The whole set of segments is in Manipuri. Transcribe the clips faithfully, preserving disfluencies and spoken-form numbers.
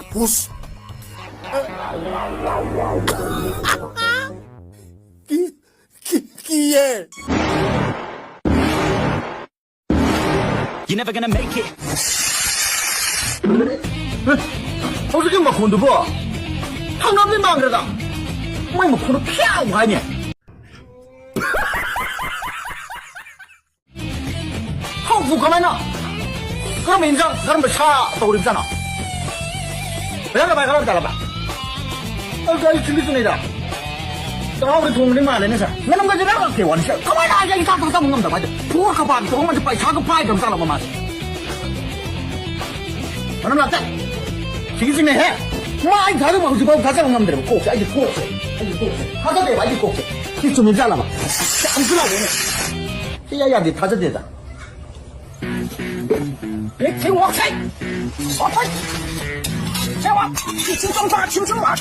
Pus. Ki, ki, ki ye. You're never gonna make it. ꯍꯧꯖꯤꯛꯀꯤ ꯃꯈꯣꯟꯗꯨꯕꯣ? ꯍꯪꯒꯥꯝꯗꯤ ꯃꯥꯟꯈ꯭ꯔꯦꯗ꯫ ꯃꯣꯏ ꯃꯈꯣꯟꯗꯣ ꯐ꯭ꯌꯥꯎ ꯍꯥꯏꯅꯦ꯫ ꯍꯧꯕꯨ ꯀꯃꯥꯏꯅ? ꯀꯔꯝꯕ ꯏꯟꯖꯥꯡ, ꯀꯔꯝꯕ ꯁꯥ ꯇꯧꯔꯤꯕꯖꯥꯠꯅꯣ? ꯄꯩꯁꯥ ꯀꯃꯥꯏ ꯈꯔ ꯇꯥꯔꯕ? ꯑꯗꯨ ꯑꯩ ꯆꯤꯡꯗꯤ ꯆꯤꯡꯅꯩꯗ꯫ ꯆꯥꯛꯍꯥꯎꯗꯤ ꯊꯣꯡꯕꯗꯤ ꯃꯥꯜꯂꯦꯅꯦ, ꯁꯥꯔ꯫ ꯃꯅꯝꯒꯁꯦ ꯅꯪ ꯂꯥꯛꯇꯦ ꯋꯥꯅꯤ, ꯁꯥꯔ꯫ ꯀꯃꯥꯏꯅ ꯍꯥꯏꯒꯦ? ꯑꯩ ꯆꯥꯛ ꯆꯥꯕ ꯉꯝꯗꯕ ꯍꯥꯏꯁꯦ꯫ ꯐꯣꯔ ꯀꯄꯥꯟ ꯇꯧꯔ ꯃꯥꯁꯦ ꯄꯩꯁꯥꯒ ꯄꯥꯏꯗ꯭ꯔꯕ ꯖꯥꯠꯂꯕ ꯃꯥꯁꯦ? ꯃꯅꯝ ꯂꯥꯛꯇꯦ꯫ ꯁꯤꯒꯤ ꯆꯤꯡꯅꯩꯍꯦ꯫ ꯃꯥ ꯑꯩ ꯊꯥꯖꯕ ꯍꯧꯖꯤꯛꯐꯥꯎ ꯊꯥꯖꯕ ꯉꯝꯗ꯭ꯔꯦꯕ꯫ ꯀꯣꯛꯁꯦ, ꯑꯩꯒꯤ ꯀꯣꯛꯁꯦ꯫ ꯑꯩꯒꯤ ꯀꯣꯛꯁꯦ꯫ ꯊꯥꯖꯗꯦꯕ ꯑꯩꯒꯤ ꯀꯣꯛꯁꯦ꯫ ꯁꯤ ꯆꯨꯝꯃꯤꯕ ꯖꯥꯠꯂꯕ? ꯌꯥꯝꯁꯨ ꯂꯥꯎꯕꯅꯦ꯫ ꯁꯤ ꯌꯥ ꯌꯥꯗꯦ, ꯊꯥꯖꯗꯦꯗ꯫ 你听我说，我说，听我，你听懂吧？听清楚了，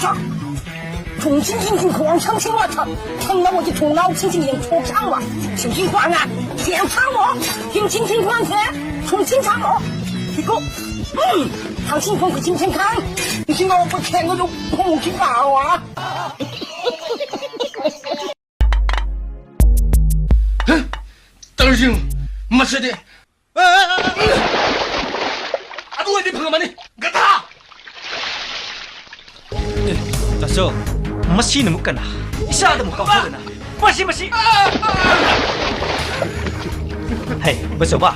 重新听听，光听清我操，听得我的头脑轻轻也汆上了，听听话啊，听唱我，听清听看看，听清唱我，你给我，嗯，唱清风给听听看，你听到我不听我就捧起包啊。 ꯇꯧꯔꯤꯁꯤꯡ ꯃꯁꯤꯗꯤ꯫ ꯑꯗꯨ ꯑꯣꯏꯗꯤ ꯐꯪꯉꯝꯃꯅꯤ, ꯒꯙꯥ! ꯑꯦ, ꯇꯥꯆꯧ, ꯃꯁꯤꯅ ꯑꯃꯨꯛ ꯀꯅꯥ? ꯏꯆꯥꯗ ꯑꯃꯨꯛ ꯀꯥꯎꯊꯣꯛꯑꯦꯅ꯫ ꯃꯁꯤ, ꯃꯁꯤ! ꯍꯩ, ꯕꯆꯧꯕ!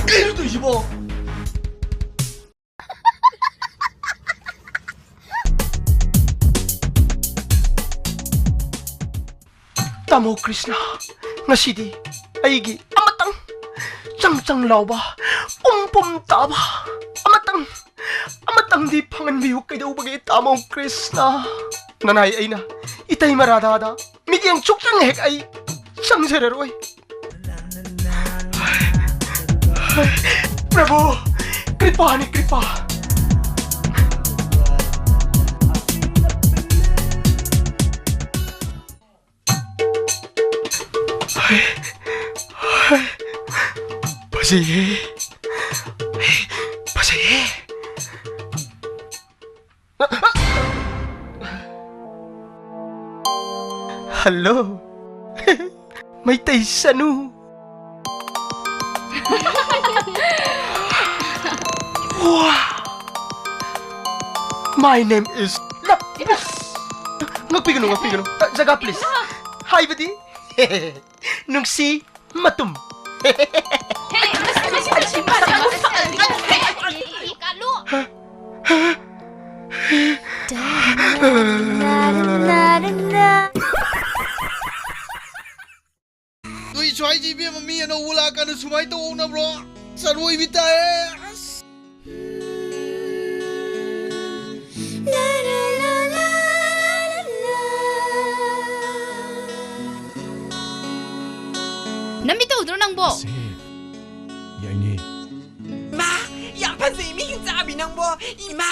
ꯀꯩꯅꯣ ꯇꯧꯔꯤꯁꯤꯕꯣ? ꯇꯥꯃꯣ ꯀ꯭ꯔꯤꯁꯅ, ꯉꯁꯤꯗꯤ ꯑꯩꯒꯤ ꯑꯃꯇꯪ ꯆꯪ ꯆꯪ ꯂꯥꯎꯕ, ꯄꯨꯝ ꯄꯨꯝ ꯇꯥꯕ ꯑꯃꯇꯪ, ꯑꯃꯇꯪꯗꯤ ꯐꯪꯍꯟꯕꯤꯌꯨ꯫ ꯀꯩꯗꯧꯕꯒꯦ, ꯇꯥꯃꯣ ꯀ꯭ꯔꯤꯁꯅ? ꯅꯅꯥꯏ ꯑꯩꯅ ꯏꯇꯩꯃ ꯔꯥꯙꯥꯗ ꯃꯤꯠꯌꯦꯡ ꯁꯨꯛꯆꯪ ꯍꯦꯛ ꯑꯩ ꯆꯪꯖꯔꯔꯣꯏ꯫ ꯄ꯭ꯔꯚꯨ, ꯀ꯭ꯔꯤꯄꯥꯅꯤ, ꯀ꯭ꯔꯤꯄꯥ꯫ ꯐꯖꯩꯍꯦ꯫ ꯐꯖꯩꯍꯦ꯫ ꯍꯜꯂꯣ꯫ ꯃꯩꯇꯩ ꯆꯅꯨ꯫ ꯋꯥ! My name is Love. ꯉꯛꯄꯤꯒꯅꯨ, ꯉꯛꯄꯤꯒꯅꯨ꯫ ꯖꯒꯥ, please꯫ ꯍꯥꯏꯕꯗꯤ, ꯅꯨꯡꯁꯤ ꯃꯇꯨꯝ꯫ ꯅꯣꯏ ꯁ꯭ꯋꯥꯏꯁꯤ ꯏꯕꯦꯝꯃ ꯃꯤ ꯑꯅꯧꯕ ꯂꯥꯛꯀꯥꯟꯗ ꯁꯨꯃꯥꯏꯅ ꯇꯧꯍꯧꯅꯕ꯭ꯔꯣ? ꯆꯔꯣꯏꯕꯤ ꯇꯥꯏꯌꯦ꯫ ꯑꯁ꯫ ꯅꯃꯤꯠꯇ ꯎꯗ꯭ꯔꯣ ꯅꯪꯕꯣ? ꯁꯦ, ꯌꯥꯏꯅꯦ꯫ ꯏꯃꯥ, ꯌꯥꯝ ꯐꯖꯩ ꯃꯤ ꯆꯥꯕꯤ ꯅꯪꯕꯣ꯫ ꯏꯃꯥ꯫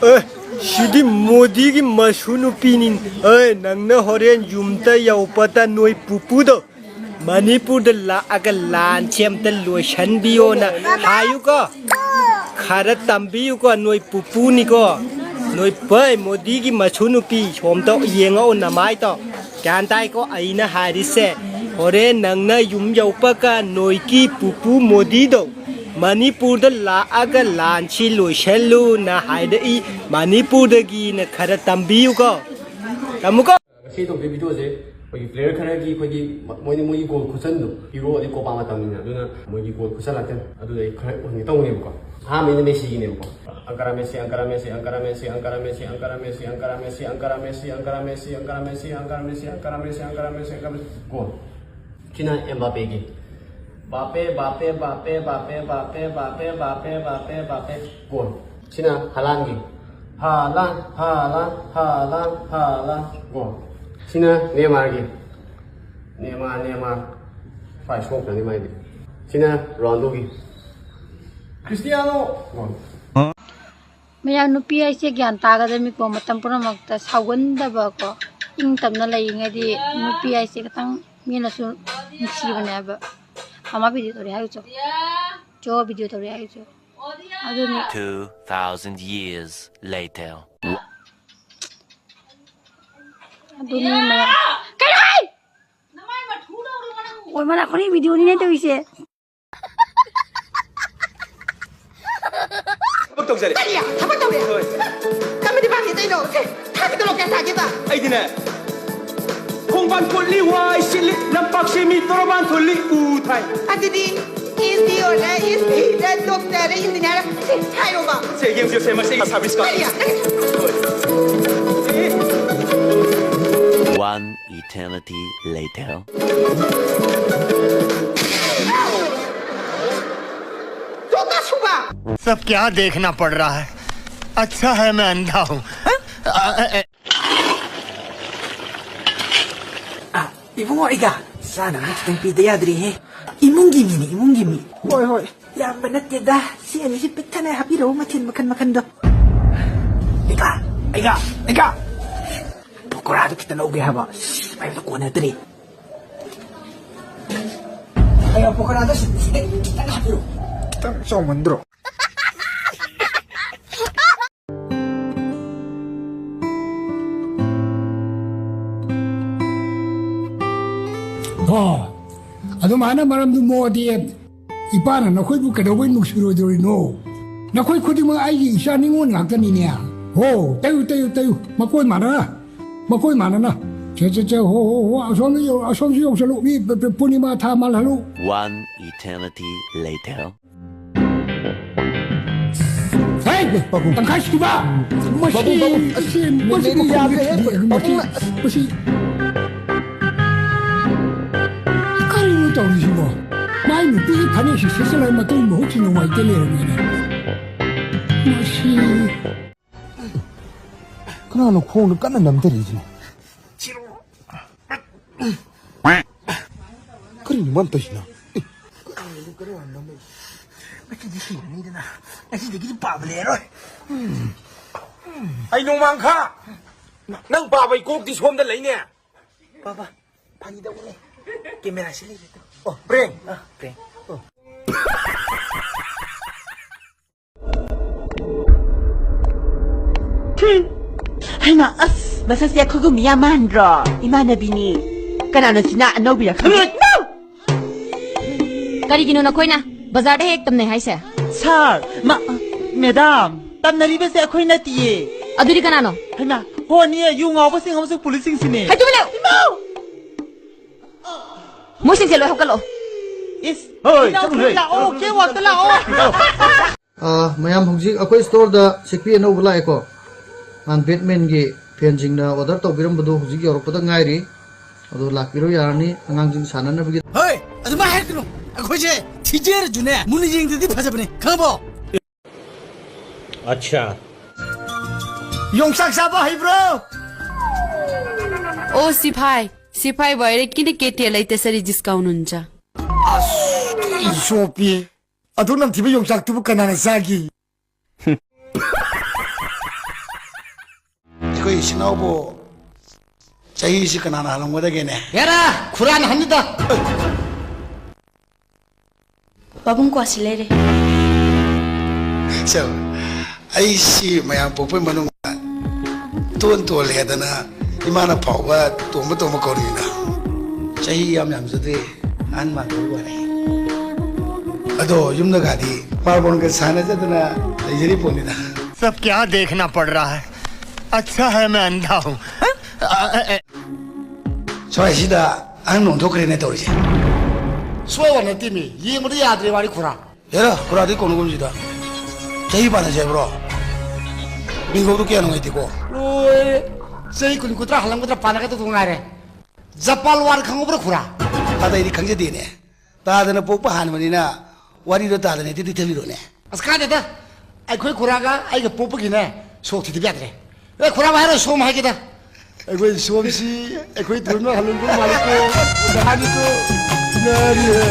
ꯑꯦ, ꯁꯤꯗꯤ ꯃꯣꯗꯤꯒꯤ ꯃꯁꯨ ꯅꯨꯄꯤꯅꯤ꯫ ꯑꯦ, ꯅꯪꯅ ꯍꯣꯔꯦꯟ ꯌꯨꯝꯗ ꯌꯧꯕꯗ ꯅꯣꯏ ꯄꯨꯄꯨꯗꯣ ꯃꯅꯤꯄꯨꯔꯗ ꯂꯥꯛꯑꯒ ꯂꯥꯟꯁꯦ ꯑꯝꯇ ꯂꯣꯏꯁꯟꯕꯤꯌꯣꯅ ꯍꯥꯏꯌꯨꯀꯣ꯫ ꯈꯔ ꯇꯝꯕꯤꯌꯨꯀꯣ, ꯅꯣꯏ ꯄꯨꯄꯨꯅꯤꯀꯣ꯫ ꯅꯣꯏ ꯄꯩ ꯃꯣꯗꯤꯒꯤ ꯃꯁꯨ ꯅꯨꯄꯤ ꯁꯣꯝꯗ ꯌꯦꯡꯉꯛꯑꯣ ꯅꯃꯥꯏꯗꯣ꯫ ꯒ꯭ꯌꯥꯟ ꯇꯥꯏꯀꯣ ꯑꯩꯅ ꯍꯥꯏꯔꯤꯁꯦ? ꯍꯣꯔꯦꯟ ꯅꯪꯅ ꯌꯨꯝ ꯌꯧꯕꯒ ꯅꯣꯏꯒꯤ ꯄꯨꯄꯨ ꯃꯣꯗꯤꯗꯣ ꯃꯅꯤꯄꯨꯔꯗ ꯂꯥꯛꯑꯒ ꯂꯥꯟꯁꯤ ꯂꯣꯏꯁꯜꯂꯨꯅ ꯍꯥꯏꯔꯛꯏ꯫ ꯃꯅꯤꯄꯨꯔꯗꯒꯤꯅ ꯈꯔ ꯇꯝꯕꯤꯌꯨꯀꯣ꯫ ꯇꯝꯃꯨꯀꯣ꯫ ꯉꯁꯤ ꯇꯧꯗꯣꯏ ꯚꯤꯗꯤꯑꯣꯁꯦ ꯑꯩꯈꯣꯏꯒꯤ ꯄ꯭ꯂꯦꯌꯔ ꯈꯔꯒꯤ ꯑꯩꯈꯣꯏꯒꯤ ꯃ-, ꯃꯣꯏꯅ ꯃꯣꯏꯒꯤ ꯒꯣꯜ ꯈꯨꯆꯟꯗꯣ ꯄꯤꯔꯛꯑꯣ, ꯑꯗꯩ ꯀꯣꯄꯥ ꯃꯇꯝꯅꯤꯅ, ꯑꯗꯨꯅ ꯃꯣꯏꯒꯤ ꯒꯣꯜ ꯈꯨꯆꯟ ꯉꯥꯛꯇꯅꯤ꯫ ꯑꯗꯨꯗ ꯑꯩ ꯈꯔ ꯎꯍꯟꯒꯦ ꯇꯧꯕꯅꯦꯕꯀꯣ꯫ ꯑꯍꯥꯟꯕꯩꯅ ꯃꯦꯁꯤꯒꯤꯅꯦꯕꯀꯣ꯫ ꯑꯪꯀꯔꯥ ꯃꯦꯁꯤ, ꯑꯪꯀꯔꯥ ꯃꯦꯁꯤ, ꯑꯪꯀꯔꯥ ꯃꯦꯁꯤ, ꯑꯪꯀꯔꯥ ꯃꯦꯁꯤ, ꯑꯪꯀꯔꯥ ꯃꯦꯁꯤ, ꯑꯪꯀꯔꯥ ꯃꯦꯁꯤ, ꯒꯣꯜ꯫ ꯁꯤꯅ ꯑꯦꯝꯕꯥꯄꯦꯒꯤ꯫ ꯕꯥꯄꯦ, ꯕꯥꯄꯦ, ꯕꯥꯄꯦ, ꯒꯣꯜ꯫ ꯁꯤꯅ ꯍꯂꯥꯟꯒꯤ꯫ ꯍꯥꯂꯥꯟ, ꯍꯥꯂꯥꯟ, ꯍꯥꯂꯥꯟ, ꯍꯥꯂꯥꯟ꯫ ꯀꯣ, ꯁꯤꯅ ꯅꯦꯃꯥꯔꯒꯤ꯫ Neymar, Neymar. ꯁ꯭ꯋꯥꯏ ꯁꯣꯛꯈ꯭ꯔꯅꯤ ꯃꯥꯏꯗꯤ꯫ ꯁꯤꯅ ꯔꯣꯅꯥꯜꯗꯣꯒꯤ꯫ ꯈ꯭ꯔꯤꯁꯇꯤꯌꯥꯅꯣ꯫ ꯀꯣ꯫ ꯃꯌꯥꯝ ꯅꯨꯄꯤ ꯍꯥꯏꯁꯦ ꯒ꯭ꯌꯥꯟ ꯇꯥꯒꯗꯕꯅꯤꯀꯣ, ꯃꯇꯝ ꯄꯨꯝꯅꯃꯛꯇ ꯁꯥꯎꯒꯟꯗꯕꯀꯣ, ꯏꯪ ꯇꯞꯅ ꯂꯩꯔꯤꯉꯩꯗꯤ ꯅꯨꯄꯤ ꯍꯥꯏꯁꯦ ꯈꯤꯇꯪ ꯃꯤꯅꯁꯨ ꯅꯨꯡꯁꯤꯕꯅꯦꯕ꯫ ꯃꯃꯥ ꯚꯤꯗꯤꯑꯣ ꯇꯧꯔꯤ ꯍꯥꯏꯔꯨꯆꯣ꯫ ꯆꯣ, ꯚꯤꯗꯤꯑꯣ ꯇꯧꯔꯤ ꯍꯥꯏꯔꯨꯆꯣ꯫ ꯑꯗꯨꯅꯤ꯫ Two thousand years later. ꯑꯗꯨꯅꯤ ꯃꯌꯥꯝ꯫ ꯀꯩꯅꯣ ꯍꯥꯏ? ꯑꯣꯏ ꯃꯅꯥ ꯈꯨꯅꯤ ꯚꯤꯗꯤꯑꯣꯅꯤꯅꯦ ꯇꯧꯔꯤꯁꯦ꯫ ꯊꯕꯛ ꯇꯧꯖꯔꯦ꯫ ꯀꯔꯤ? ꯊꯕꯛ ꯇꯧꯔꯦ? ꯍꯣꯏ꯫ ꯀꯔꯝꯕ ꯗꯤꯄꯥꯔꯠꯃꯦꯟꯇꯩꯅꯣ? ꯁꯦ, ꯊꯥꯒꯤ ꯇꯣꯂꯣꯞ ꯀꯌꯥ ꯁꯥꯒꯦꯕ? ꯑꯩꯗꯤꯅꯦ, ꯈꯣꯡꯕꯥꯟ ꯀꯣꯠꯂꯤ, ꯋꯥꯏ ꯁꯤꯠꯂꯤ, ꯂꯝꯄꯥꯛ ꯁꯦꯝꯃꯤ, ꯇꯣꯔꯕꯥꯟ ꯊꯣꯜꯂꯤ, ꯎ ꯊꯥꯏ꯫ ꯑꯗꯨꯗꯤ ꯏꯟꯖꯤꯅꯤꯌꯔ, ꯏꯟꯖꯤꯅꯤꯌꯔ, ꯗꯣꯛꯇꯔ, ꯏꯟꯖꯤꯅꯤꯌꯔ, ꯁꯦ, ꯍꯥꯏꯔꯣꯕ꯫ ꯁꯦ, ꯌꯦꯡꯁꯤ, ꯁꯦ, ꯃꯁꯤꯒꯤ ꯁꯥꯔꯚꯤꯁꯀ꯫ ꯀꯔꯤ? ꯍꯣꯏ꯫ One eternity later. ꯆꯣꯡꯗꯥ ꯁꯨꯕ! सब क्या देखना पड़ रहा है? अच्छा है मैं अंधा हूँ। ꯑ, ꯏꯕꯨꯡꯉꯣ, ꯑꯩꯒ ꯆꯥꯅꯕ ꯈꯤꯇꯪ ꯄꯤꯗ ꯌꯥꯗ꯭ꯔꯦꯍꯦ꯫ ꯏꯃꯨꯡꯒꯤ ꯃꯤꯅꯤ, ꯏꯃꯨꯡꯒꯤ ꯃꯤ꯫ ꯍꯣꯏ, ꯍꯣꯏ꯫ ꯌꯥꯝꯕ ꯅꯠꯇꯦꯗ꯫ ꯁꯤ ꯑꯅꯤꯁꯤ ꯄꯤꯛ ꯊꯟꯅ ꯍꯥꯞꯄꯤꯔꯛꯎ, ꯃꯊꯦꯜ ꯃꯈꯟ ꯃꯈꯟꯗꯣ꯫ ꯑꯩꯒ, ꯑꯩꯒ, ꯑꯩꯒ꯫ ꯄꯀꯣꯔꯥꯗꯣ ꯈꯤꯇꯪ ꯂꯧꯒꯦ ꯍꯥꯏꯕ꯫ ꯁꯤ ꯄꯥꯏꯕꯗ ꯀꯣꯟꯅꯗ꯭ꯔꯦ꯫ ꯑꯩꯒ ꯄꯀꯣꯔꯥꯗꯣ ꯁꯤ-, ꯁꯤꯗ ꯈꯤꯇꯪ ꯍꯥꯞꯄꯤꯔꯛꯎ꯫ ꯈꯤꯇꯪ ꯆꯥꯎꯃꯟꯗ꯭ꯔꯣ? ꯑꯣ, ꯑꯗꯨꯃꯥꯏꯅ ꯃꯔꯝꯗꯨ ꯃꯣꯛꯑꯗꯤ ꯏꯄꯥꯅ ꯅꯈꯣꯏꯕꯨ ꯀꯩꯗꯧꯕꯩ ꯅꯨꯡꯁꯤꯔꯣꯏꯗꯧꯔꯤꯅꯣ? ꯅꯈꯣꯏ ꯈꯨꯗꯤꯡꯃꯛ ꯑꯩꯒꯤ ꯏꯆꯥ ꯅꯤꯉꯣꯜ ꯉꯥꯛꯇꯅꯤꯅꯦ꯫ ꯍꯣ, ꯇꯩꯌꯨ, ꯇꯩꯌꯨ, ꯇꯩꯌꯨ, ꯃꯀꯣꯏ ꯃꯥꯟꯅꯅ, ꯃꯀꯣꯏ ꯃꯥꯟꯅꯅ꯫ ꯁꯦ, ꯁꯦ, ꯁꯦ, ꯍꯣ, ꯍꯣ, ꯍꯣ, ꯑꯁꯣꯝꯗ ꯌꯧ-, ꯑꯁꯣꯝꯁꯨ ꯌꯧꯁꯜꯂꯨ, ꯃꯤ ꯄ-, ꯄ-, ꯄꯨꯔꯅꯤꯃꯥ ꯊꯥ ꯃꯥꯜꯍꯜꯂꯨ꯫ One eternity later. ꯍꯩ! ꯄꯥꯕꯨꯡ꯫ ꯇꯪꯈꯥꯏ ꯁꯨꯕ! ꯃꯁꯤ, ꯄꯥꯕꯨꯡ, ꯄꯥꯕꯨꯡ, ꯑꯁ, ꯃꯁꯤ, ꯃꯁꯤ ꯃꯦꯅꯦꯖꯔ ꯌꯥꯗ꯭ꯔꯦꯍꯦ, ꯃꯁꯤ, ꯄꯥꯕꯨꯡꯅ, ꯑꯁ꯫ ꯃꯁꯤ꯫ ꯀꯔꯤꯅꯣ ꯇꯧꯔꯤꯁꯤꯕꯣ? ꯃꯥꯏ ꯅꯨꯄꯤꯒꯤ ꯐꯅꯦꯛꯁꯤ ꯁꯦꯠꯆꯜꯂꯒ ꯃꯇꯨꯡ ꯃꯍꯨꯠꯁꯤꯅ ꯋꯥꯏꯇ ꯂꯩꯔꯝꯃꯦꯅꯦ꯫ ꯃꯁꯤ꯫ ꯀꯅꯥꯅꯣ ꯈꯣꯡꯗ ꯀꯟꯅ ꯅꯝꯊꯔꯛꯏꯁꯤꯅ? ꯀꯔꯤꯅꯣ ꯃꯥꯅ ꯇꯧꯔꯤꯁꯤꯅ? ꯑꯦ, ꯉꯁꯤꯗꯤ ꯁꯤꯔꯅꯤꯗꯅ꯫ ꯉꯁꯤꯗꯒꯤꯗꯤ ꯄꯥꯕ ꯂꯩꯔꯔꯣꯏ꯫ ꯑꯩ ꯅꯣꯡꯃꯥꯡꯈꯥ, ꯅꯪ ꯄꯥꯕꯩ ꯀꯣꯛꯇꯤ ꯁꯣꯝꯗ ꯂꯩꯅꯦ꯫ ꯄꯥꯕ, ꯐꯥꯒꯤ ꯇꯧꯕꯅꯦ꯫ ꯀꯦꯃꯦꯔꯥꯁꯤ ꯂꯩꯔꯦ꯫ ꯑꯣ, ꯄ꯭ꯔꯦꯡ꯫ ꯑ, ꯄ꯭ꯔꯦꯡ꯫ ꯑꯣ꯫ ꯍꯩꯃꯥ, ꯑꯁ, ꯃꯁꯛꯁꯦ ꯑꯩꯈꯣꯏꯒꯨꯝꯕ ꯌꯥꯝ ꯃꯥꯟꯗ꯭ꯔꯣ? ꯏꯃꯥꯟꯅꯕꯤꯅꯤ꯫ ꯀꯅꯥꯅꯣ ꯁꯤꯅ? ꯑꯅꯧꯕꯤꯔ ꯈꯪꯗꯦ꯫ ꯀꯔꯤꯒꯤꯅꯣ ꯅꯈꯣꯏꯅ ꯕꯖꯥꯔꯗ ꯍꯦꯛ ꯇꯝꯅꯩ ꯍꯥꯏꯁꯦ? ꯁꯥꯔ, ꯃ-, ꯃꯦꯗꯥꯝ, ꯇꯝꯅꯔꯤꯕꯁꯦ ꯑꯩꯈꯣꯏ ꯅꯠꯇꯤꯌꯦ꯫ ꯑꯗꯨꯗꯤ ꯀꯅꯥꯅꯣ? ꯍꯩꯃꯥ, ꯍꯣꯅꯤꯌꯦ, ꯌꯨ ꯉꯥꯎꯕꯁꯤꯡ ꯑꯃꯁꯨꯡ ꯄꯨꯂꯤꯁꯁꯤꯡꯁꯤꯅꯦ꯫ ꯍꯩ, ꯇꯨꯃꯤꯟ ꯂꯩꯌꯨ! ꯏꯃꯥꯎ! ꯃꯣꯏꯁꯤꯡꯁꯦ ꯂꯣꯏ ꯍꯧꯒꯠꯂꯛꯑꯣ꯫ ꯏꯁ, ꯍꯣꯏ, ꯏꯅꯥꯎ, ꯆꯠꯂꯨꯍꯦ꯫ ꯂꯥꯛꯑꯣ, ꯀꯦ ꯋꯥꯛꯇ ꯂꯥꯛꯑꯣ꯫ ꯑꯥ, ꯃꯌꯥꯝ, ꯍꯧꯖꯤꯛ ꯑꯩꯈꯣꯏ ꯁ꯭ꯇꯣꯔꯗ ꯁꯦꯛꯄꯤ ꯑꯅꯧꯕ ꯂꯥꯛꯑꯦꯀꯣ꯫ ꯅꯍꯥꯟ ꯕꯦꯠꯃꯦꯟꯒꯤ ꯐꯦꯟꯁꯤꯡꯅ ꯑꯣꯔꯗꯔ ꯇꯧꯕꯤꯔꯝꯕꯗꯣ ꯍꯧꯖꯤꯛ ꯌꯧꯔꯛꯄꯗ ꯉꯥꯏꯔꯤ꯫ ꯑꯗꯣ ꯂꯥꯛꯄꯤꯔꯣ ꯌꯥꯔꯅꯤ, ꯑꯉꯥꯡꯁꯤꯡ ꯁꯥꯟꯅꯅꯕꯒꯤ꯫ ꯍꯣꯏ, ꯑꯗꯨꯃꯥꯏ ꯍꯥꯏꯔꯛꯀꯅꯨ꯫ ꯑꯩꯈꯣꯏꯁꯦ ꯊꯤꯖꯔꯁꯨꯅꯦ, ꯃꯨꯟꯅ ꯌꯦꯡꯗ꯭ꯔꯗꯤ ꯐꯖꯕꯅꯦ, ꯈꯪꯉꯕꯣ? ꯑꯠꯆꯥ꯫ ꯌꯣꯡꯆꯥꯛ ꯆꯥꯕ ꯍꯩꯕ꯭ꯔꯣ? ꯑꯣ, ꯁꯤꯐꯥꯏ, ꯁꯤꯐꯥꯏ ꯑꯣꯏꯔꯦ, ꯀꯤꯅ ꯀꯦꯇꯦ ꯂꯩꯇꯦ ꯁꯔꯤ ꯗꯤꯁꯀꯥꯎꯟ ꯍꯨꯟꯆꯥ꯫ ꯑꯁ, ꯏꯁꯣꯄꯤ꯫ ꯑꯗꯨꯛ ꯅꯝꯊꯤꯕ ꯌꯣꯡꯆꯥꯛꯇꯨꯕꯨ ꯀꯅꯥꯅ ꯆꯥꯒꯤ? ꯑꯩꯈꯣꯏ ꯏꯆꯤꯟ ꯏꯅꯥꯎꯕꯨ ꯆꯍꯤꯁꯤ ꯀꯅꯥꯅ ꯍꯜꯂꯝꯒꯗꯒꯦꯅꯦ? ꯍꯦꯔꯥ! ꯈꯨꯔꯥꯅ ꯍꯟꯅꯤꯗ! ꯄꯥꯕꯨꯡ ꯀ꯭ꯋꯥꯁꯤ ꯂꯩꯔꯦ꯫ ꯁꯦ, ꯑꯩꯁꯤ ꯃꯌꯥꯝ ꯄꯣꯛꯄꯩ ꯃꯅꯨꯡꯗ ꯇꯣꯟ ꯇꯣꯜꯂꯦꯗꯅ ꯏꯃꯥꯅ ꯐꯥꯎꯕ ꯇꯣꯝꯕ ꯇꯣꯝꯕ ꯀꯧꯔꯤꯅꯤꯗ꯫ ꯆꯍꯤ ꯌꯥꯝ ꯌꯥꯝꯖꯗ꯭ꯔꯤ, ꯑꯍꯟ ꯃꯥꯟꯕꯒꯤ ꯋꯥꯅꯤ꯫ ꯑꯗꯣ ꯌꯨꯝꯗꯒꯗꯤ ꯃꯥꯔꯕꯣꯜꯒ ꯁꯥꯟꯅꯖꯗꯅ ꯂꯩꯖꯔꯤ ꯄꯣꯠꯅꯤꯗ꯫ सब क्या देखना पड़ रहा है? अच्छा है मैं अंधा हूँ। ꯁ꯭ꯋꯥꯏꯁꯤꯗ ꯑꯍꯟ ꯑꯣꯟꯊꯣꯛꯈ꯭ꯔꯦꯅꯦ ꯇꯧꯔꯤꯁꯦ꯫ ꯁꯣꯏꯕ ꯅꯠꯇꯦꯃꯤ, ꯌꯦꯡꯕꯗ ꯌꯥꯗ꯭ꯔꯦ ꯋꯥꯔꯤ ꯈꯨꯔꯥ꯫ ꯍꯦꯔꯥ, ꯈꯨꯔꯥꯗꯤ ꯀꯣꯟꯅꯒꯨꯝꯁꯤꯗ꯫ ꯆꯍꯤ ꯄꯥꯟꯅꯁꯦ ꯍꯥꯏꯕ꯭ꯔꯣ? ꯃꯤꯡꯒꯧꯗꯣ ꯀꯌꯥ ꯅꯨꯡꯉꯥꯏꯇꯦꯀꯣ꯫ ꯂꯣꯏꯔꯦ꯫ ꯆꯍꯤ ꯀꯨꯟ, ꯀꯨꯟꯊ꯭ꯔꯥ ꯍꯜꯂꯝꯒꯗ꯭ꯔꯥ ꯄꯥꯟꯅꯒꯗꯧꯗꯨ ꯉꯥꯏꯔꯦ꯫ ꯖꯄꯥꯟ ꯋꯥꯔ ꯈꯪꯍꯧꯕ꯭ꯔꯥ ꯈꯨꯔꯥ? ꯇꯥꯗ ꯑꯩꯗꯤ ꯈꯪꯖꯗꯦꯅꯦ꯫ ꯇꯥꯗꯅ ꯄꯣꯛꯄ ꯍꯥꯟꯕꯅꯤꯅ ꯋꯥꯔꯤꯗꯣ ꯇꯥꯗꯅ ꯍꯦꯛꯇ ꯂꯤꯊꯕꯤꯔꯣꯅꯦ꯫ ꯑꯁ ꯀꯥꯟꯗꯦꯗ, ꯑꯩꯈꯣꯏ ꯈꯨꯔꯥꯒ ꯑꯩꯒ ꯄꯣꯛꯄꯒꯤꯅꯦ ꯁꯣꯛ ꯊꯤꯗꯕ ꯌꯥꯗ꯭ꯔꯦ꯫ ꯑꯦ, ꯈꯨꯔꯥ ꯍꯥꯏꯔꯣ, ꯁꯣꯝ ꯍꯥꯏꯒꯦꯗ꯫ ꯑꯩꯈꯣꯏ ꯁꯣꯝꯁꯤ ꯑꯩꯈꯣꯏ ꯊꯣꯏꯅ ꯍꯜꯂꯨꯕ ꯃꯥꯜꯂꯤꯀꯣ꯫ ꯅꯍꯥꯟꯒꯤꯗꯣ ꯅꯥꯔꯤꯍꯦ꯫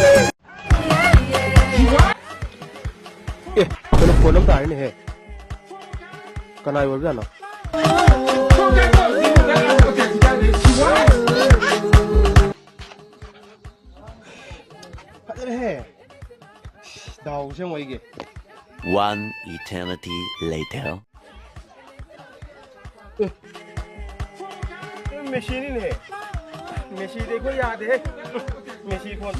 ꯑꯦ, ꯀꯩꯅꯣ, ꯐꯣꯟ ꯑꯃ ꯇꯥꯔꯦꯅꯦꯍꯦ꯫ ꯀꯅꯥꯏ ꯑꯣꯏꯕꯖꯥꯠꯅꯣ? ꯐꯖꯔꯦꯍꯦ꯫ ꯗꯥꯎꯁꯦ ꯌꯦꯡꯉꯣ ꯑꯩꯒꯤ꯫ One eternity later. ꯃꯦꯁꯤꯅꯤꯅꯦ꯫ ꯃꯦꯁꯤꯗꯤ ꯑꯩꯈꯣꯏ ꯌꯥꯗꯦꯍꯦ꯫ Messi phone.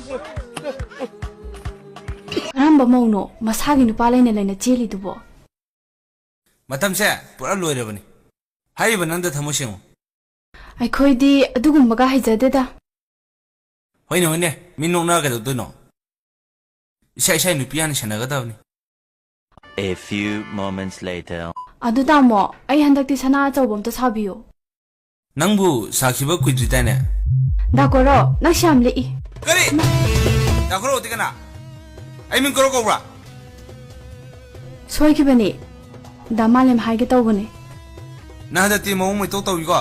ꯀꯔꯝꯕ ꯃꯧꯅꯣ ꯃꯁꯥꯒꯤ ꯅꯨꯄꯥ ꯂꯩꯅ ꯂꯩꯅ ꯆꯦꯜꯂꯤꯗꯨꯕꯣ? ꯃꯇꯝꯁꯦ ꯄꯨꯔꯥ ꯂꯣꯏꯔꯕꯅꯤ꯫ ꯍꯥꯏꯔꯤꯕ ꯅꯪꯗ ꯊꯃꯣꯏ ꯁꯦꯡꯉꯨ꯫ ꯑꯩꯈꯣꯏꯗꯤ ꯑꯗꯨꯒꯨꯝꯕꯒ ꯍꯩꯖꯗꯦꯗ꯫ ꯍꯣꯏꯅꯦ, ꯍꯣꯏꯅꯦ, ꯃꯤ ꯅꯣꯛꯅꯔ ꯀꯩꯗꯧꯗꯣꯏꯅꯣ? ꯏꯁꯥ ꯏꯁꯥꯒꯤ ꯅꯨꯄꯤ ꯍꯥꯟꯅ ꯁꯦꯟꯅꯒꯗꯕꯅꯤ꯫ A few moments later. ꯑꯗꯨ ꯇꯥꯃꯣ, ꯑꯩ ꯍꯟꯗꯛꯇꯤ ꯁꯅꯥ ꯑꯆꯧꯕ ꯑꯝꯇ ꯁꯥꯕꯤꯌꯨ꯫ ꯅꯪꯕꯨ ꯁꯥꯈꯤꯕ ꯀꯨꯏꯗ꯭ꯔꯤꯗꯥꯏꯅꯦ? ꯗꯥ ꯀꯣꯔꯣ, ꯅꯪꯁꯤ ꯌꯥꯝ ꯂꯤꯛꯏ꯫ ꯀꯔꯤ? ꯗꯥ ꯀꯣꯔꯣꯗꯤ ꯀꯅꯥ? ꯑꯩ ꯃꯤꯡ ꯀꯣꯔꯣ ꯀꯧꯕ꯭ꯔꯥ? ꯁꯣꯏꯈꯤꯕꯅꯤ꯫ ꯗꯥ ꯃꯥꯂꯦꯝ ꯍꯥꯏꯒꯦ ꯇꯧꯕꯅꯤ꯫ ꯅꯪ ꯍꯟꯗꯛꯇꯤ ꯃꯑꯣꯡ ꯃꯩꯇꯧ ꯇꯧꯏꯀꯣ꯫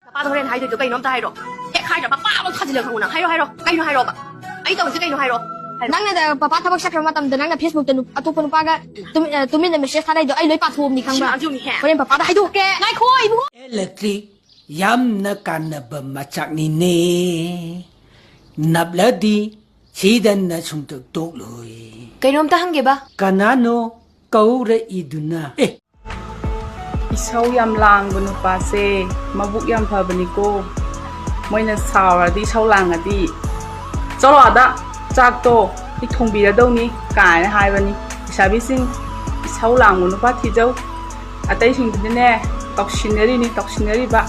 ꯄꯥꯄꯥꯗ ꯍꯣꯔꯦꯟ ꯍꯥꯏꯗꯣꯏꯗꯣ ꯀꯩꯅꯣ ꯑꯝꯇ ꯍꯥꯏꯔꯣ꯫ ꯍꯦꯛ ꯍꯥꯏꯗ꯭ꯔꯥ ꯄꯥꯄꯥ ꯑꯃꯨꯛ ꯊꯥꯖꯤꯜꯂꯒ ꯈꯪꯉꯨ ꯅꯪ꯫ ꯍꯥꯏꯔꯣ, ꯍꯥꯏꯔꯣ꯫ ꯀꯩꯅꯣ ꯍꯥꯏꯔꯣꯕ? ꯑꯩ ꯇꯧꯔꯤꯁꯦ ꯀꯩꯅꯣ ꯍꯥꯏꯔꯣ? ꯍꯥꯏꯔꯣ꯫ ꯅꯪꯅ ꯗ-, ꯄꯥꯄꯥ ꯊꯕꯛ ꯆꯠꯈ꯭ꯔꯕ ꯃꯇꯝꯗ ꯅꯪꯅ Facebook ꯇ ꯅꯨ-, ꯑꯇꯣꯞꯄ ꯅꯨꯄꯥꯒ ꯇꯨꯃꯤ-, ꯑ, ꯇꯨꯃꯤꯟꯅ message ꯊꯥꯅꯩꯗꯣ ꯑꯩ ꯂꯣꯏ ꯄꯥꯊꯣꯛꯑꯕꯅꯤ ꯈꯪꯕ꯭ꯔꯥ? ꯁꯤ ꯉꯥꯡꯁꯦ ꯌꯦꯡꯉꯨꯅꯦꯍꯦ꯫ ꯍꯣꯔꯦꯟ ꯄꯥꯄꯥꯗ ꯍꯥꯏꯗꯣꯛꯀꯦ꯫ ꯉꯥꯏꯈꯣ, ꯏꯕꯨꯡꯉꯣ꯫ Electric ꯌꯥꯝꯅ ꯀꯥꯟꯅꯕ ꯃꯆꯥꯛꯅꯤꯅꯦ꯫ ꯅꯞꯂꯗꯤ ꯁꯤꯗꯅ ꯁꯨꯡꯇꯣꯛ ꯇꯣꯛꯂꯣꯏ꯫ ꯀꯩꯅꯣꯝꯇ ꯍꯪꯒꯦꯕ꯫ ꯀꯅꯥꯅꯣ ꯀꯧꯔꯛꯏꯗꯨꯅ? ꯑꯦ, ꯏꯁꯧ ꯌꯥꯝ ꯂꯥꯡꯕ ꯅꯨꯄꯥꯁꯦ ꯃꯕꯨꯛ ꯌꯥꯝ ꯐꯕꯅꯤꯀꯣ꯫ ꯃꯣꯏꯅ ꯁꯥꯎꯔꯗꯤ, ꯏꯁꯧ ꯂꯥꯡꯉꯗꯤ, "ꯆꯠꯂꯣ ꯑꯥꯗ, ꯆꯥꯛꯇꯣ ꯑꯩ ꯊꯣꯡꯕꯤꯔꯗꯧꯅꯤ" ꯀꯥꯏꯅ ꯍꯥꯏꯕꯅꯤ꯫ ꯂꯩꯁꯥꯕꯤꯁꯤꯡ, ꯏꯁꯧ ꯂꯥꯡꯕ ꯅꯨꯄꯥ ꯊꯤꯖꯧ꯫ ꯑꯇꯩꯁꯤꯡꯗꯨꯗꯤꯅꯦ, ꯇꯧꯁꯤꯟꯅꯔꯤꯅꯤ, ꯇꯧꯁꯤꯟꯅꯔꯤꯕ꯫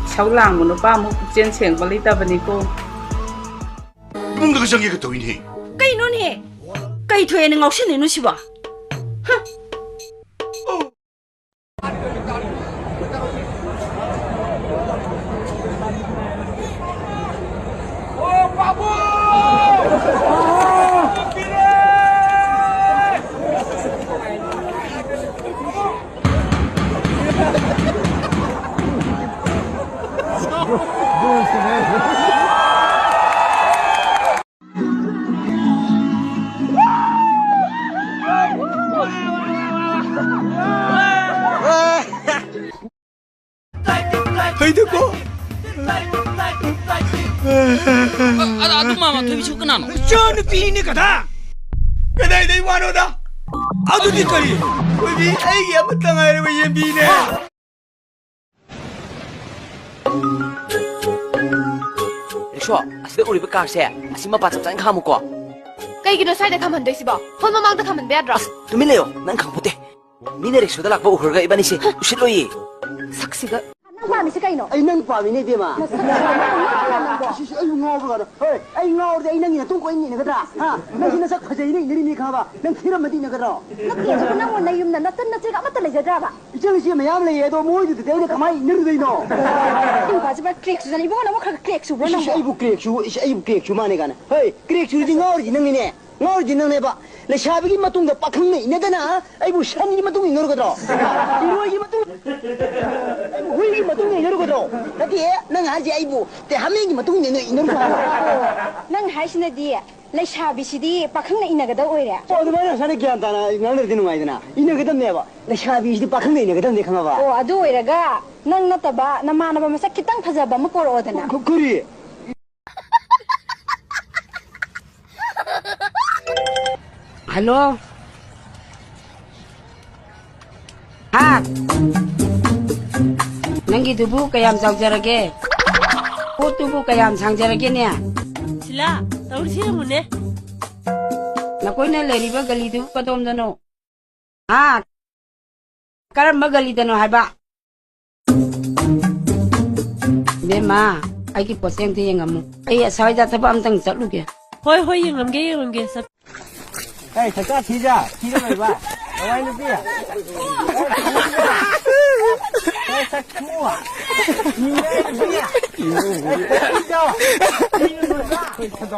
ꯏꯁꯧ ꯂꯥꯡꯕ ꯅꯨꯄꯥ ꯑꯃꯨꯛ ꯄꯨꯛꯆꯦꯜ ꯁꯦꯡꯕ ꯂꯩꯇꯕꯅꯤꯀꯣ꯫ ꯏꯃꯨꯡꯗꯒ ꯆꯪꯒꯦꯒ ꯇꯧꯏꯅꯦꯍꯦ꯫ ꯀꯩꯅꯣꯅꯦ? ꯀꯩ ꯊꯣꯛꯑꯦꯅ ꯉꯥꯎꯁꯤꯜꯂꯤꯅꯣ ꯁꯤꯕꯣ? ꯍꯨꯝ꯫ ꯐꯩꯗꯀꯣ꯫ ꯑ-, ꯑ-, ꯑꯗꯨ ꯃꯥꯃ ꯊꯣꯏꯕꯤꯁꯨ ꯀꯅꯥꯅꯣ? ꯏꯆꯥꯅꯨꯄꯤꯅꯤ ꯀꯗꯥ꯫ ꯀꯗꯥꯏꯗꯩ ꯋꯥꯅꯣꯗ? ꯑꯗꯨꯗꯤ ꯀꯔꯤ? ꯊꯣꯏꯕꯤ ꯑꯩꯒꯤ ꯑꯃꯠꯇ ꯉꯥꯏꯔꯕ ꯌꯦꯟꯕꯤꯅꯦ꯫ ꯔꯤꯛꯁꯣ, ꯑꯁꯤꯗ ꯎꯔꯤꯕ ꯀꯥꯔꯁꯦ, ꯑꯁꯤ ꯃꯄꯥ ꯆꯞ ꯆꯥꯅ ꯈꯥꯝꯃꯨꯀꯣ꯫ ꯀꯩꯒꯤꯅꯣ ꯁ꯭ꯋꯥꯏꯗ ꯈꯥꯝꯍꯟꯗꯣꯏꯁꯤꯕꯣ? ꯐꯣꯟ ꯃꯃꯥꯡꯗ ꯈꯥꯝꯍꯟꯕ ꯌꯥꯗ꯭ꯔꯣ? ꯑꯁ, ꯇꯨꯃꯤꯟ ꯂꯩꯌꯣ, ꯅꯪ ꯈꯪꯄꯣꯠꯇꯦ꯫ ꯃꯤꯅ ꯔꯤꯛꯁꯣꯗ ꯂꯥꯛꯄ ꯎꯈ꯭ꯔꯒ ꯏꯕꯥꯅꯤꯁꯦ ꯎꯁꯤꯠꯂꯣꯏꯌꯦ꯫ ꯁꯛꯁꯤꯒ꯫ ꯅꯪ ꯄꯥꯝꯃꯤꯁꯦ ꯀꯩꯅꯣ? ꯑꯩ ꯅꯪ ꯄꯥꯝꯃꯤꯅꯦ, ꯏꯕꯦꯝꯃ꯫ ꯅꯁꯛꯁꯤꯒ ꯅꯪ ꯉꯥꯎꯔꯕ ꯅꯪꯕꯣ? ꯏꯁ, ꯏꯁ, ꯑꯩꯕꯨ ꯉꯥꯎꯕ꯭ꯔꯣ ꯀꯥꯏꯅ? ꯍꯣꯏ, ꯑꯩ ꯉꯥꯎꯔꯗꯤ ꯑꯩ ꯅꯪꯒꯤ ꯅꯇꯨꯡ ꯀꯣꯏ ꯏꯟ ꯏꯟꯒꯗ꯭ꯔꯥ? ꯍꯥ? ꯅꯪꯁꯤ ꯅꯁꯛ ꯐꯖꯩꯅ ꯏꯟꯅꯔꯤꯅꯤ ꯈꯪꯉꯕ? ꯅꯪ ꯊꯤꯔꯝꯃꯗꯤ ꯏꯟꯅꯒꯗ꯭ꯔꯣ? ꯅꯠꯇꯦ, ꯑꯗꯨꯕꯨ ꯅꯪꯕꯨ ꯅꯌꯨꯝꯗ ꯅꯆꯟ ꯅꯆꯦꯒ ꯑꯃꯠꯇ ꯂꯩꯖꯗ꯭ꯔꯕ? ꯏꯆꯟ ꯏꯆꯦ ꯃꯌꯥꯝ ꯂꯩꯌꯦ, ꯑꯗꯣ ꯃꯣꯏꯗꯨꯗꯗꯤ ꯑꯩꯅ ꯀꯃꯥꯏꯅ ꯏꯟꯅꯔꯨꯗꯣꯏꯅꯣ? ꯅꯨꯄꯥꯁꯤꯕ crack ꯆꯨꯖꯅꯤ꯫ ꯏꯕꯨꯡꯉꯣ, ꯅꯪꯕꯨ ꯈꯔ crack ꯆꯨꯕ꯭ꯔꯣ ꯏꯁ, ꯏꯁ, ꯅꯪꯕꯣ? ꯑꯩꯕꯨ crack ꯆꯨ-, ꯏꯁ, ꯑꯩꯕꯨ crack ꯆꯨ ꯃꯥꯅꯦ ꯀꯥꯏꯅ꯫ ꯍꯣꯏ, crack ꯆꯨꯔꯤꯗꯤ ꯉꯥꯎꯔꯤꯗꯤ ꯅꯪꯅꯤꯅꯦ꯫ ꯉꯥꯎꯔꯤꯗꯤ ꯅꯪꯅꯦꯕ꯫ ꯂꯩꯁꯥꯕꯤꯒꯤ ꯃꯇꯨꯡꯗ ꯄꯥꯈꯪꯅ ꯏꯟꯅꯗꯅ ꯑꯩꯕꯨ ꯁꯟꯒꯤ ꯃꯇꯨꯡ ꯏꯟꯅꯔꯨꯒꯗ꯭ꯔꯣ? ꯏꯔꯣꯏꯒꯤ ꯃꯇꯨꯡ, ꯑꯩꯕꯨ ꯍꯨꯏꯒꯤ ꯃꯇꯨꯡ ꯏꯟꯅꯔꯨꯒꯗ꯭ꯔꯣ? ꯅꯠꯇꯦ, ꯅꯪ ꯍꯥꯏꯁꯦ ꯑꯩꯕꯨ ꯇꯦ ꯍꯥꯃꯦꯡꯒꯤ ꯃꯇꯨꯡ ꯏꯟꯅ ꯏꯟꯅꯔꯨꯒꯗ꯭ꯔꯣ? ꯅꯪ ꯍꯥꯏꯁꯤꯅꯗꯤ ꯂꯩꯁꯥꯕꯤꯁꯤꯗꯤ ꯄꯥꯈꯪꯅ ꯏꯟꯅꯒꯗꯧ ꯑꯣꯏꯔꯦ꯫ ꯑꯣ, ꯑꯗꯨꯃꯥꯏꯅ ꯉꯁꯥꯏꯅ ꯒ꯭ꯌꯥꯟ ꯇꯥꯅ ꯉꯥꯡꯅꯔꯗꯤ ꯅꯨꯡꯉꯥꯏꯗꯅ꯫ ꯏꯟꯅꯒꯗꯕꯅꯦꯕ꯫ ꯂꯩꯁꯥꯕꯤꯁꯤꯗꯤ ꯄꯥꯈꯪꯅ ꯏꯟꯅꯒꯗꯕꯅꯦ, ꯈꯪꯉꯕ? ꯑꯣ, ꯑꯗꯨ ꯑꯣꯏꯔꯒ ꯅꯪ ꯅꯠꯇꯕ ꯅꯃꯥꯟꯅꯕ ꯃꯁꯛ ꯈꯤꯇꯪ ꯐꯖꯕ ꯑꯃ ꯄꯣꯔꯛꯑꯣꯗꯅ꯫ ꯀ-, ꯀꯔꯤ? ꯍꯜꯂꯣ꯫ ꯍꯥ? ꯅꯪꯒꯤꯗꯨꯕꯨ ꯀꯌꯥꯝ ꯆꯥꯎꯖꯔꯒꯦ? ꯄꯣꯠꯇꯨꯕꯨ ꯀꯌꯥꯝ ꯁꯥꯡꯖꯔꯒꯦꯅꯦ? ꯁꯤꯂꯥ, ꯇꯧꯔꯤꯁꯤ ꯌꯦꯡꯉꯨꯅꯦ꯫ ꯅꯈꯣꯏꯅ ꯂꯩꯔꯤꯕ ꯒꯂꯤꯗꯨꯕꯨ ꯀꯗꯣꯝꯗꯅꯣ? ꯍꯥ? ꯀꯔꯝꯕ ꯒꯂꯤꯗꯅꯣ ꯍꯥꯏꯕ? ꯏꯕꯦꯝꯃ, ꯑꯩꯒꯤ ꯄꯣꯠꯁꯦ ꯑꯝꯇ ꯌꯦꯡꯉꯝꯃꯨ꯫ ꯑꯩ ꯑꯁ꯭ꯋꯥꯏꯗ ꯊꯕꯛ ꯑꯝꯇꯪ ꯆꯠꯂꯨꯒꯦ꯫ ꯍꯣꯏ, ꯍꯣꯏ, ꯌꯦꯡꯉꯝꯒꯦ, ꯌꯦꯡꯉꯝꯒꯦ꯫ ꯆꯠ- ꯑꯦ, ꯁꯛꯇꯥ ꯊꯤꯖ, ꯊꯤꯔ ꯂꯩꯕ꯫ ꯂꯋꯥꯏ ꯅꯨꯄꯤ꯫ ꯑꯦ, ꯁꯛ ꯊꯨ꯫ ꯊꯤꯔ ꯂꯩꯕ꯫ ꯑꯦ, ꯊꯤꯖ꯫